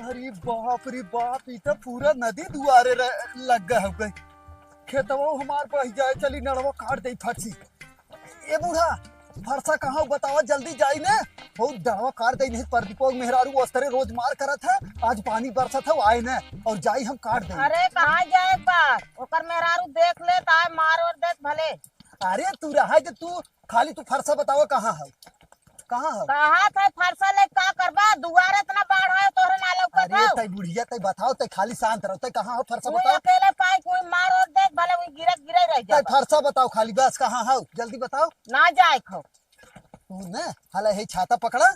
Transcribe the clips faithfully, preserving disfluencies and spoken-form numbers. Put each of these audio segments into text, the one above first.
अरे बाप रे बाप, ई तो पूरा नदी दुआरे र-, लग गए हो गए। खेतवा हमार बह जाए, चली नड़वा काट दे फरसी। ए बूढ़ा, फरसा कहाँ बतावा, जल्दी जाई ने। हो डड़वा काट दे, नहीं प्रदीपवा मेहरारू उस तरह रोज मार करत है, आज पानी बरसत है, आए ने और जाई हम काट दे। अरे कहाँ जाए बा, ओकर मेहरारू देख ले, ताए मार और देत भले। अरे तू रहा जे तू खाली तू फरसा बतावा, कहाँ है, कहाँ है? कहाँ था फरसा ले, का करबा? दुआरे इतना बाढ़ है, तोहरे ना लौकत अरे हो। तै बुढ़िया, तै बताओ, तै खाली शांत रहो, तै कहाँ हो फरसा वो बताओ? अकेले पाई कोई मार और दे, भले वो गिरत गिरे रह तै जाबा। फरसा बताओ खाली, बस कहाँ हो, जल्दी बताओ। ना जाए खो। तू ना, हला हे छाता पकड़ा,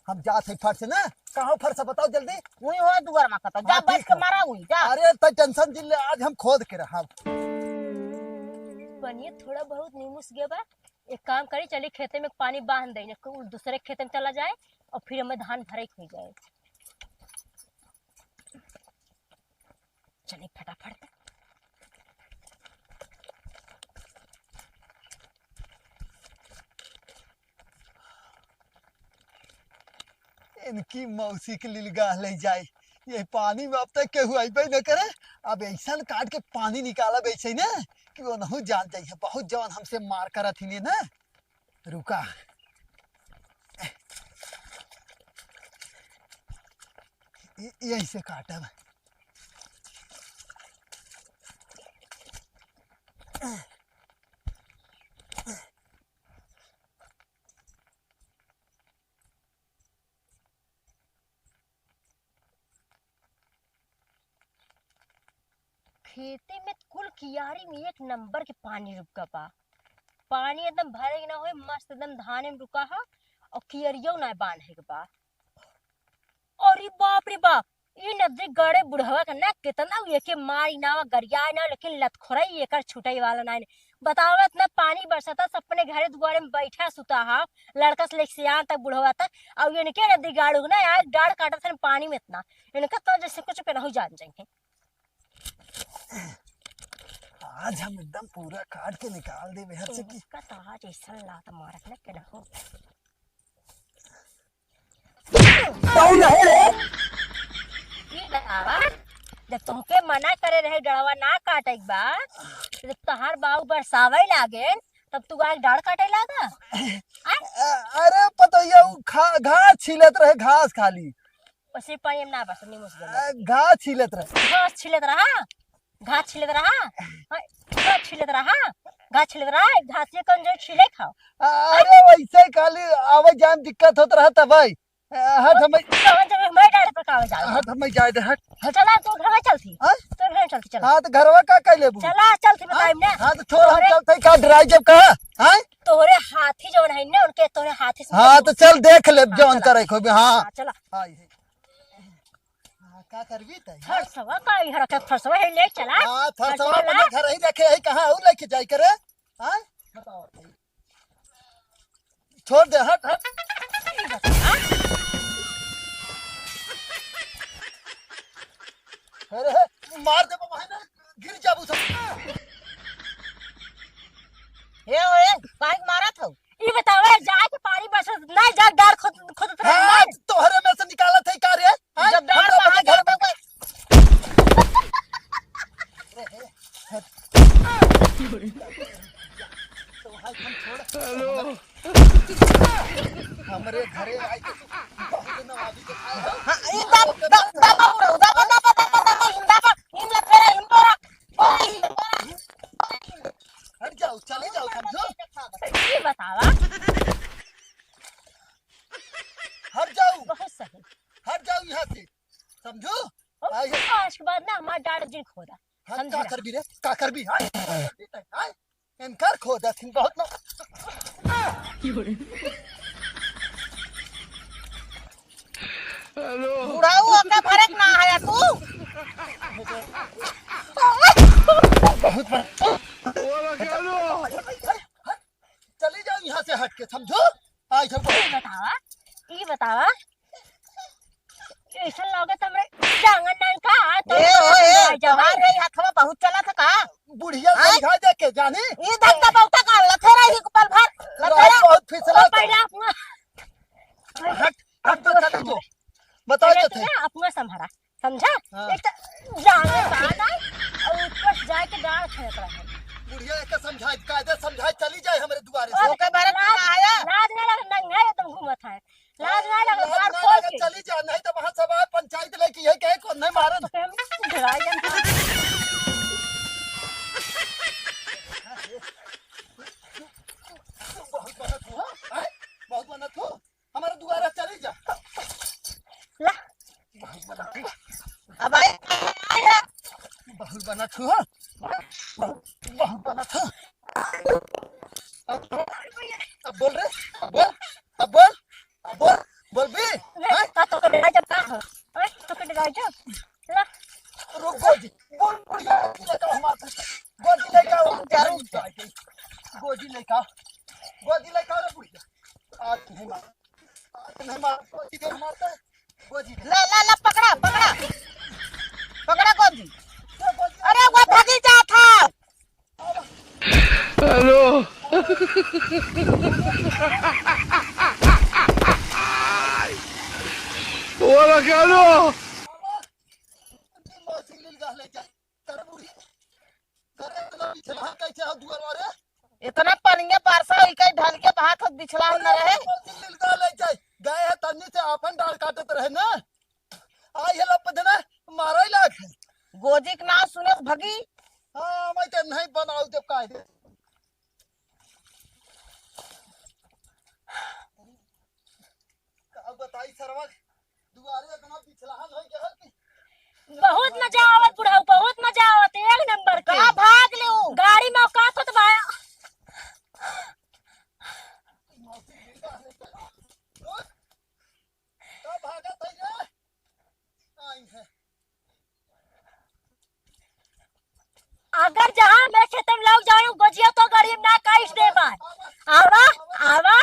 हम जात है फरसे ना, कहाँ हो फरसा बताओ जल्दी। वही हो दुआर मा कतो, जा हाँ, बैठ ठीक के है। मारा वही, जा। अरे तै टेंशन जिन ले, आज हम खोद के रहा। पनिया थोड़ा बहुत नीमूस गया बा, एक काम करी, चली खेते में पानी बांध दे, न कोई दूसरे खेते में चला जाए और फिर हमें धान भरे के हो जाए। चली फटाफट। इनकी मौसी के लिलगा ले जाए, ये पानी में अब तक केहू अइबे न करे। अब ऐसन काट के पानी निकालब ऐसे न कि वो नहु जान जाइए, बहुत जवान हमसे मार करत ही ने ना। रुका, इ-, यही से काटब। खेते में कुल कियारी में एक नंबर के पानी रुका बा। पानी एकदम भरे के ना होए, मस्त एकदम धाने में रुका है और कियरियो ना बांधे के बा। अरे बाप रे बाप, ई नदी गड़े बुढ़वा के ना, कितना उ एके मारी ना, गरियाए ना, लेकिन लतखोराई एकर छुटाई वाला ना। बतावत ना, पानी बरसता, सब अपने घरे दुआरे में बैठा सुता हा, लड़का से लेके सियान तक, बुढ़वा तक। और इनके नदी गाड़ू ना, आज डाड़ काटत हन पानी में इतना, इनका तो जैसे कुछ पे नहीं जान जाएंगे। आज हम एकदम पूरा काट के निकाल देबे हर से की। इनका तो आज ऐसा लात मारत ना के ना हो। कौन है रे? ई बतावा, जब तुमके मना करे रहे डड़वा ना काटे के बा, जब तहार बाऊ बरसावे लागे, तब तू आके डाड़ काटे लागा? आय? अ-, अरे पतोहिया, उ खा-, घास छीलत रहे, घास खाली। ओसे पानी में ना बस, नीमूस गया। अ, घास छीलत रहे। घास छीलत रहा? घास छिलत रहा? हाँ, घास छिलत रहा? घास छिलत रहा? घास ये कौन जो छिले खाओ? अरे वैसे खाली आवे जाए में दिक्कत होत रहा तब भाई। हट हम कौन जब हमारे डाल पर कावे जाओ? हट हम जाए दे, हट, हट। चला तो घर में चलती। हाँ? तो घर में चलती, चला। हाँ, तो घरवा का कह लेबू? चला, चलती हाँ? बताइम ना। हाँ, तो छोड़, हम तोहरे चलते का डराई जब कहा? हाँ? तोहरे हाथी जौन है ना, उनके तोहरे हाथी से हाँ, तो चल देख ले हाँ, जौन चला। करे को भी, हाँ। हाँ, चला। हाँ, ये। हाँ, का करबी तै? फरसवा का इहाँ रखे, फरसवा है ले चला। हाँ, फरसवा फरसवा ला। अपने घर ही रखे है, कहाँ और लेके जाए करे? हाँ? बताओ। छोड़ दे, हट, हट। अरे, मार दे बाबा, है ना? गिर जाबू सब। ए, ओए, काहे के मारत हो? ई बतावे, जाए के पानी बरसत, नहीं जा, डार खोद, खोदत रहे, हाँ, नहीं। तोहरे में से निकालत है का रे? हाँ, जब डार हम तो अपने बाहर घर में जाता तो भाई हम छोड़। हेलो। हमरे घरे आए के तू बहुत नवाबी दिखाए हो। हाँ, ई दब-, दब-, दबाओ, दबाओ, दबाओ, दबाओ, दबाओ, हिम दबाओ, हिम ला फेरा, हिम तोरा, कोई हिम तोरा। हट जाओ, चले जाओ, समझो? ई बतावा। हट जाओ। बहुत सही। हट जाओ यहाँ से, समझो? और आई है। आज के बाद ना हमार डाड़ जिन खोदा। हाँ, समझे का ना? करबी रे? का करबी? हाँ? हाँ? इनकार खोदा थिन बहुत ना। हेलो। बुढ़ाऊ ओके फर्क ना आया तू। बहुत बड़ा। बोला क्या लो? चली जाओ यहाँ से हट के, समझो? आज हम ई बतावा, ई बतावा, ऐसन लगे त हमरे जांगन नान का, तो ए, ओ, ए, जवान जवान रे, हथवा बहुत चलत है का? बुढ़िया आय? समझा दे के जानी? ई धक दबौता का लथेरा ही पल भर, रात लथेरा। बहुत फिसला ओ, था। पहला अपना हट, हट तो चल तू। बताओ पहले तो तू ना अपना संभारा, समझा? हाँ। एक तो जाने का आता है और ऊपर से जाके डांट खाने पड़ा है। बुढ़िया एक समझाए, कायदे समझाए चली जाए हमरे दुआरे से। ओके, भरत लाज, आया। लाज ना लगे, नंगा एकदम घूमत है। लाज ना लगे, लाज बार ना खोल लगे, के। चली जा, नहीं तो वहाँ सब आए, पंचायत लेके ये कहे, को नहीं मारन। तो हम डराई जाते हैं। बहुत बनत हो, हाँ? बहुत बनत हो। हमारे दुआरा चली जा। ला। बहुत बनत हो। अब आए, आए, आए। बहुत बनत हो, हाँ? बहुत, बहुत बनत हो। अब, अब बोल रे, अब बोल, अब बोल। बोल, बोल बे, ले, हैं? का तो के डराई जब का हो? हैं? तो के डराई जब? ला। रुक गोदी, बोल, बोल, गोदी लेके आओ हमारे पास। गोदी लेके आओ, हम जरूर जाएंगे। गोदी लेके आओ, गोदी लेके आओ रे बुढ़िया। आज नहीं मार, आज नहीं मार, गोदी दे मारता है, गोदी दे। ला, ला, ला, पकड़ा, पकड़ा। पकड़ा गोदी। ले गोदी। अरे, वो भागी जात है। हेलो। बोला क्या लो? इतना पनिया बरसा होई, कहीं ढल के बहात होत बिछला न रहे। गए है तन्नी से आपन डाल काटत रहे ना। आई है लप देना, मारो ही लाग है। गोजी के नाम सुने से भगी। हाँ, मैं तो नहीं बनाऊ जब काहे दे। का बताई सरवा, दुआरे इतना बिछलहन हो गया कि बहुत मजा आवत बुढ़ऊ, बहुत मजा आवत, एक नंबर के। का भाग ले उ? गाड़ी में औकात होत बा। का भागत है रे? आई है। अगर जहाँ मैं खेतम लग जाऊँ, गोजिया तो गरीब ना काइस दे बार। आवा, आवा।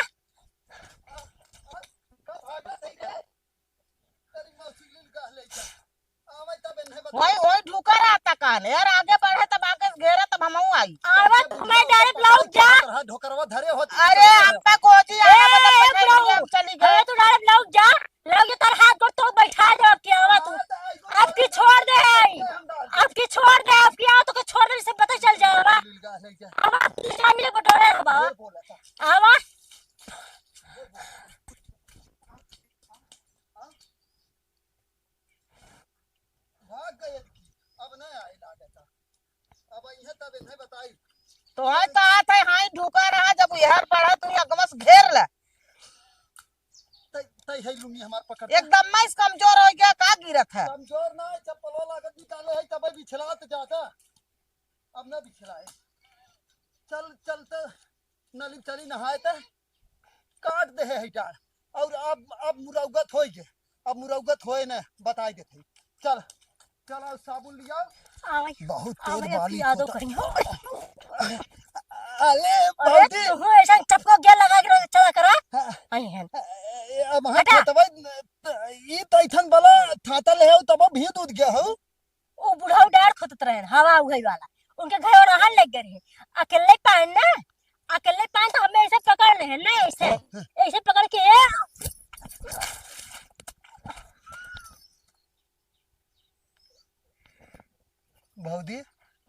वही, वही ढुका रहता कान यार, आगे बढ़े तब आगे से घेरा तब हमहू आई। आवा, मैं डायरेक्ट लग जा। ढोकरवा धरे होत। अरे, आपका गोजी ए, आया, मतलब, पता ही नहीं, बुढ़ऊ। हम चली गए। अरे, तू डायरेक्ट लग जा। लग जा, तार हाथ गोड़ तोड़ बैठा दे, अब की आवा तू। अब की छोड़ दे, आई। अब की छोड़ दे, अब की आवा तो के छोड़ दे, से पता चल जावा। अब आप की सामने बटोरे हो बाबा। आवा। भाग गए की, अब नहीं आए लागता। अब इहे तब इन्हें बताई। तो है तो आत है, हाई ढुका रहा, जब इहर पड़ा तू अगवा से घेर ले। तई, तई है लुंगी हमार पकड़। एकदम मैं इस कमजोर हो गया, का गिरत है? कमजोर ना है, चप्पलो लागत निकाले है, तब बिछलात जाता। अब ना बिछलाए। चल, चलते नली चली नहाए त काट दे है डार। और अब, अब मुरौगत होई गे, अब मुरौगत होए न बताई देते। चल, चल, आओ साबुन लियाओ। आवै, बहुत तेज आवै, अब बाली की यादो होता। करी हो। अरे, अरे, भौजी। तू ऐसा चपको गेल लगा के चला करा। हाँ। आई है। ए, अब हाँ हटा। खेतवा, ई तो ऐसन वाला थाता ले हो, तब भीत उठ गया हो। उ बुढ़ऊ डार खोदत रहे, हवा उहई वाला। उनके घर रहन लग गए रहे। अकेले पान ना, अकेले पान तो हमें ऐसे पकड़ ले हैं, ना ऐसे, ऐसे पकड़ के। भौजी,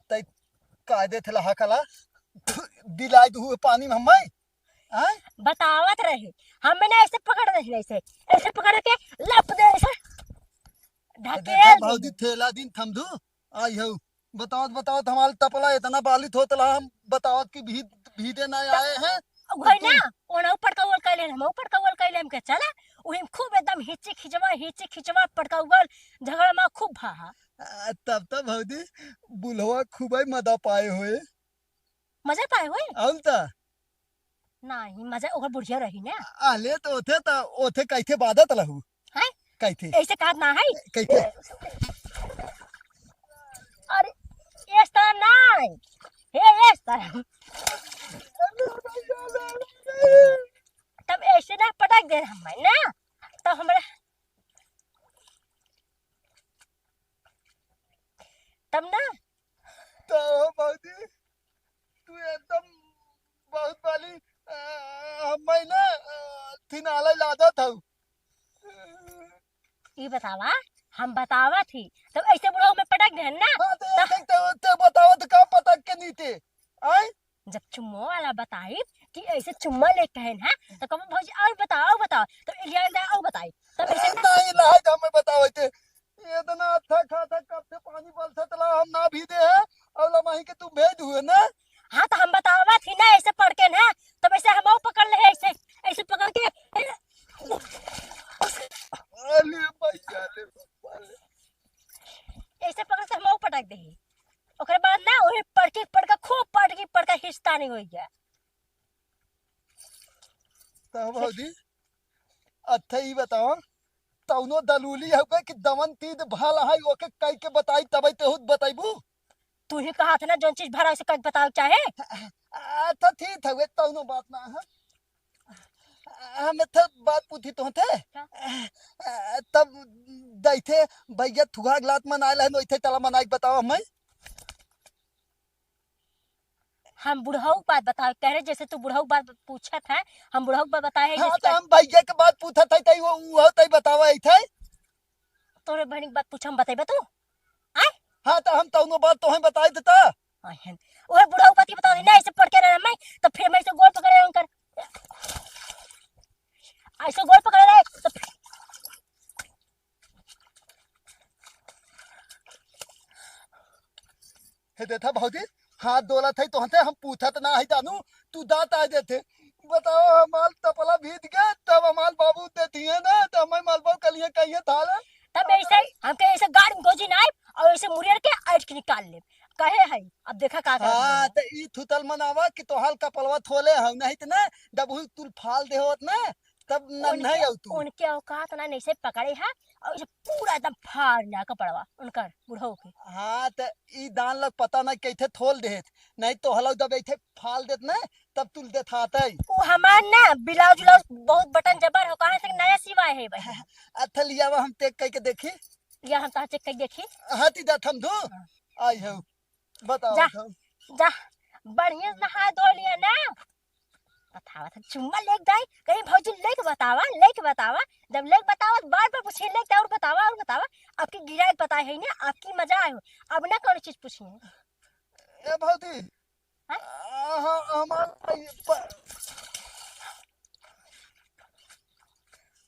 तै कायदे थे लहा कला, दिलाई दू पानी में हमें। आय? बतावत रहे, हमें ना ऐसे पकड़ रहे, ऐसे, ऐसे पकड़ के लप दे, ऐसे ढकेल देखा दे। भौजी, थेला दिन थमधू, आई हऊ। बतावत, बतावत हमार तपला इतना बालित होत रहा, हम बतावत कि भीत, भीते ना त-, आए हैं। वही तो ना, तू ओना ऊपर का ओल कैले, हम ऊपर का ओल कैले, हम के चला, वही में खूब एकदम हिची खिचवा, हिची खिचवा पटकाउल, झगड़ा में खूब भा हा। आ, तब तो भौजी, बुलवा खूबे मजा पाए होए। मजा पाए होए? हम तो। नहीं, मजा ओकर बुढ़िया रही ना। आले तो ओथे तो, ओथे कैथे बादत लहू। हैं? कैथे? ऐसे कहत ना है। कैथे? अरे, इस तरह नहीं। हे, इस तरह। तब ऐसे ना पटक दे हम ना। तब हमरा, तब ना। तो भौजी, तू एकदम बहुत वाली, आ, हम्मै ना, आ, थिनाले लादत हऊ। ई बतावा, हम बतावत ही, तब ऐसे बुढ़ऊ में पटक देहन ना। हाँ, तो त एक, एक, तो, तो बतावा, तो का पटक के नीते? आय? जब चुम्मा वाला बताई कि ऐसे चुम्मा ले कहन है, तो कब भौजी और बताओ, और बताओ, तो इलिया दे और बताई, तब ऐसे ए, नहीं, लाज हमें बतावे ते। इतना अच्छा खासा कप से पानी बरसत ला, हम ना भी दे है, और लमाही के तू भेज हुए ना। हाँ, तो हम बतावत ही ना, ऐसे पटके ना, तब ऐसे हम पकड़ ले, ऐसे, ऐसे पकड़ के। अरे भैया, अरे बाबा, अरे। ऐसे पकड़ से हम पटक दे। ओकरे बाद ना, वही पटकी पटका, खूब पटकी पटका, हिस्सा नहीं होई गया। तो भौजी, अच्छा, ई बताओ, तौनो दलूली हउवे कि दवन तीत भल है, ओके कई के बताई, तबे ते खुद बताइबू? तू ही कहा था ना, जौन चीज भरा, उसे कई के बतावे के चाहे। अच्छा, ठीक हउवे, तौनो बात ना है। हम तो बात पूछी तो थे। का? तब दैथे भैया थुआ गिलास मनाए ला, नोइथे तला मनाए के बताओ हमें। हम बुढ़ऊ बात बताओ, कह रहे जैसे तू बुढ़ऊ बात पूछत है, हम बुढ़ऊ बात बताए हैं हाँ, जैसे तो कि हम भैया के बात पूछत है, तई वो, वो तई बतावा है थे। तोरे बहन के बात पूछ, हम बतेबे तू? आय? हाँ, तो हम तौनो बात तोहे बताई देता। आय हैं। ओहे बुढ़ऊ बात के बताओ, नहीं ऐसे पटके रहे मैं, तो फिर मैं ऐसे गोड़ पकड़े रहे उनकर। ऐसे गोड़ पकड़े रहे, तो फिर हे देखा भौजी, हाथ डोलत है तोहते, हम पूछत ना है जानू, तू दांत आ देते। बताओ, हमार तपला भीज गए, तब हमार बाबू देती है ना, तो हमारे मालबाबू कलिए कहिए था ले। तब ऐसे ही हमके ऐसे गाड़ में गोजी ना आए और ऐसे मुड़ियर के ऐठ के निकाल ले। कहे है, अब देखा का करत हाँ, है। तो ई थुतल मनावा कि तोहार कपलवा थोले हौ, नहीं त ना, जब हुई तुल फाल दे होत ना, तब नन्हे उनके, हौ तू। उनके औकात ना, नहीं से पकड़े है और इसे पूरा एकदम फाड़ लिया कपड़वा उनकर बुढ़ऊ के। हाँ, त ई दान लग पता ना कैथे थोल देत, नहीं तो हलौ जब ऐथे फाल देत ना, तब तुल देत हातै। उ हमार ना ब्लाउज उलाउज बहुत बटन जबर हो, कहाँ से नया सिवाए है भाई। अच्छा लियावा, हम चेक करके देखी। या हम तहाँ चेक करके देखी। हाथी दा थम धो। हाँ। आई हो। बताओ जा, तो। जा, बढ़िया से नहा धो लिया ना। बतावा था, चुम्मा लेके जाई, कहीं भौजी लेके बतावा, लेके बतावा। जब लेके बतावा, तो बार बार पूछी, लेके और बतावा, और बतावा। आपकी गिराई पता है ना, आपकी मजा आए हो। अब ना कौन चीज पूछी है। ए भौजी, हाँ? आ, हाँ, हमार, प-,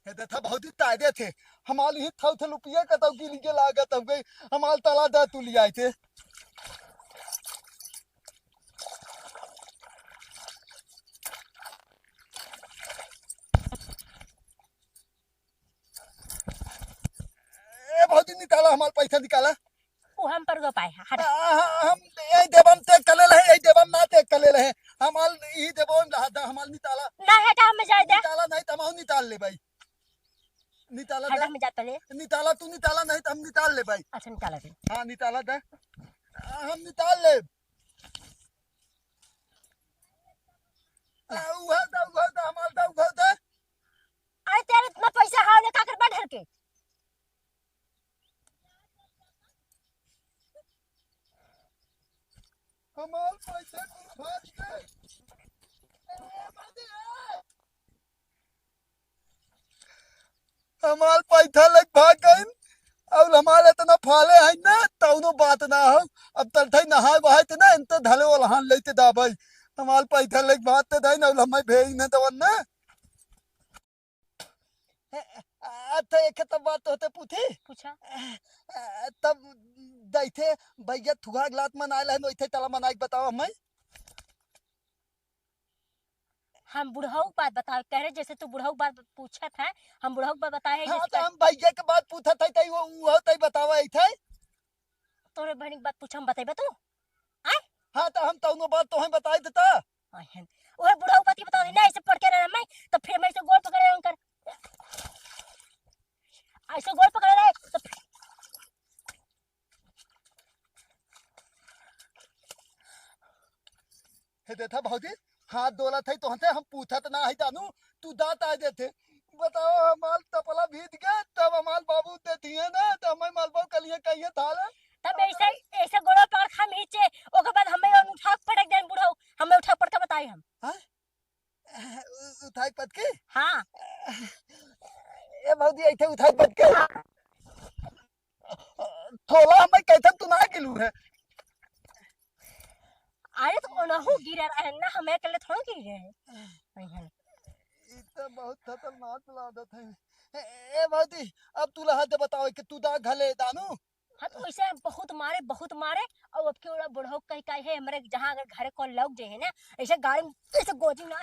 हे देखा भौजी, ताजे थे। हमार ही थौ थे लुपिया कतौ की लिए लागत हो गई। हमार तला दा तू लियाए थे। ए भौजी, निकाला, हमार पैसा निकाला। उ हम पर गो पाए, हट। आ, हम यही देबम ते कले रहे, यही देबम ना ते कले रहे। हमार ई देबम रहा दा, हमार निकाला। ना हटा, हमें जाए दे। निकाला नहीं त हम निकाल ले भाई। निकाला हटा, दे। हमें जाए पहले। निकाला, तू निकाला नहीं त हम निकाल ले भाई। अच्छा, निकाला दे। हाँ, निकाला दे। आ, हम निकाल ले। आ, उहे दा, उहे दा, हमार दा, उहे दा। अरे तेरे इतना पैसा हाव ने का करबा ढर के? हमार पैसा कुल भाग गए। हमार पैसा लेके भाग गइन और हमार इतना फाले है ना, तौनो बात ना हो। अब तलथई नहाए बहाए ते ना, इनते धले ओलहान लेते दा भाई। हमार पैसा लेके भाग ते दाइन और हमें भेज न दवन ना। अच्छा, एक तब बात तो होते पूछी। पूछा। तब दैथे भैया थुआ गिलास मनाए ला, नोइथे तला मनाए के बताओ हमें। हम बुढ़ऊ बात बताओ, कह रहे जैसे तू बुढ़ऊ बात पूछत है, हम बुढ़ऊ बात बताए हैं हाँ, जैसे तो कि हम भैया के बात पूछत है, तई वो, वो तई बतावा है थे। तोरे बहन के बात पूछ, हम बतेबे तू? आय? हाँ, तो हम तौनो बात तोहे बताई देता। आय हैं। ओहे बुढ़ऊ बात के बताओ, नहीं ऐसे पटके रहे मैं, तो फिर मैं ऐसे गोड़ पकड़े उनकर। ऐसे गोड़ पकड़े रहे, तो हे देखा भौजी, हाथ डोलत है तोहते, हम पूछत ना है जानू, तू दांत आ देते। बताओ, हमार तपला भीज गए, तब हमार बाबू देती है ना, तो हमें मालबाबू कलिए कहिए था ले। तब ऐसे, ऐसे गोड़ों पर हम नीचे, ओकर बाद हमें उठा के पटक देन बुढ़ऊ, हमें उठा के पटक बताई हम। हाँ? उ-, उठाई पटके? हाँ। ए भौजी, ऐसे उठाई पटके? हाँ। तोला हमें कैसन तू ना गिलू है। अरे तो ओनहु गिरे रहे ना, हमें अकेले थोड़ा गिरे रहे। ई तो बहुत खतरनाक लागत है। ए, ए भौजी, अब तू लहर दे बताओ कि तू दा घले दानू। हाँ तो वैसे बहुत मारे, बहुत मारे। और अब के ओरा बुढ़ऊ कही कही है हमरे, जहाँ अगर घरे कौन लौक जाए है ना, ऐसे गाड़ी में ऐसे गोजी ना,